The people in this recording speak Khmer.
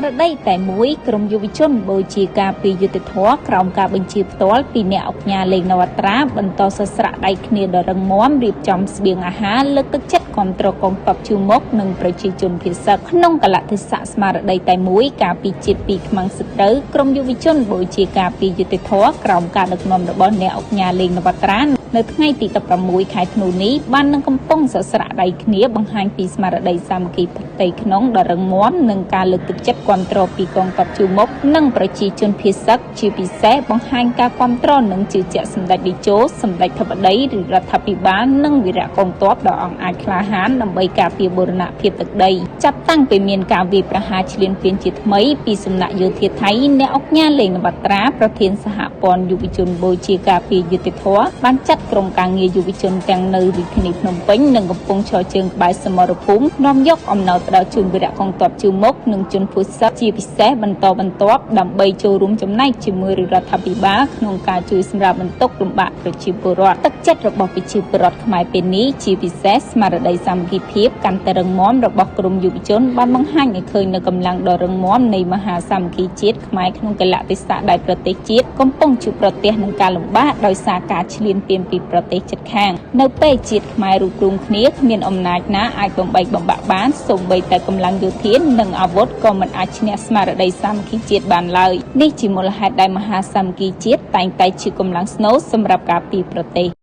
រតីតែមួយក្រុមយុវជនបូជាការពីយុត្តិធម៌ក្រោមការបញ្ជាផ្ទាល់ពីអ្នកឧកញ៉ាលេងនវត្រាបន្តសស្រាក់ដៃគ្នាដ៏រឹងមាំរៀបចំស្បៀងអាហារលើកទឹកចិត្តគាំទ្រកងទ័ពជួរមុខនិងប្រជាជនភៀសសឹកក្នុងកលៈទេសៈស្មារតីតែមួយការពីជាតិពីខ្មាំងសត្រូវក្រុមយុវជនបូជាការពីយុត្តិធម៌ក្រោមការដឹកនាំរបស់អ្នកឧកញ៉ាលេងនវត្រានៅថ្ងៃទី16ខែធ្នូនេះបាននឹងកំពុងសស្រាក់ដៃគ្នាបង្ហាញពីស្មារតីសាមគ្គីផ្ទៃក្នុងដ៏រឹងមាំនិងការលើកទឹកចិត្តគាំទ្រពីកងទ័ពជួរមុខនិងប្រជាជនភៀសសឹកជាពិសេសបង្ហាញការគាំទ្រនិងជឿជាក់សម្ដេចតេជោសម្ដេចធិបតីឬរដ្ឋាភិបាលនិងវីរៈកងទ័ពដ៏អង់អាចក្លាហានដើម្បីការពារបូរណភាពទឹកដីចាប់តាំងពីមានការវាយប្រហារឈ្លានពានជាថ្មីពីសំណាក់យោធាថៃអ្នកឧកញ៉ាលេងនវត្រាប្រធានសហព័ន្ធយុវជនបូជាការពារយុត្តិធម៌បានចាត់ក្រុមការងារយុវជនទាំងនៅរាជធានីភ្នំពេញនិងកំពង់ឈរជើងក្បែរសមរភូមិនាំយកអំណោយផ្ដល់ជូនវីរៈកងទ័ពជួរមុខនិងជនភូសឹកជាពិសេសបន្តបន្ទាប់ដើម្បីចូលរួមចំណែកជាមួយរដ្ឋាភិបាលក្នុងការជួយសម្រាលបន្ទុកលំបាកប្រជាពលរដ្ឋទឹកចិត្តរបស់ប្រជាពលរដ្ឋខ្មែរពេលនេះជាពិសេសស្មារតីសាមគ្គីភាពកាន់តែរឹងមាំរបស់ក្រមយុវជនបានបង្ហាញឲ្យឃើញនូវកម្លាំងដ៏រឹងមាំនៃមហាសាមគ្គីជាតិខ្មែរក្នុងកលៈទេសៈដែលប្រទេសជាតិកំពុងជួបប្រទះនឹងការលំបាកដោយសារការឈ្លានពានពីប្រទេសជិតខាងនៅពេលជាតិខ្មែររួបរួមគ្នាគ្មានអំណាចណាអាចបំបែកបំបាក់បានសូម្បីតែកម្លាំងយោធានិងអាវុធក៏មិនអាចឈ្នះស្មារតីសាមគ្គីជាតិបានឡើយនេះជាមូលហេតុដែលមហាសាមគ្គីជាតិតែងតែជាកម្លាំងស្នូលសម្រាប់ការពារប្រទេស។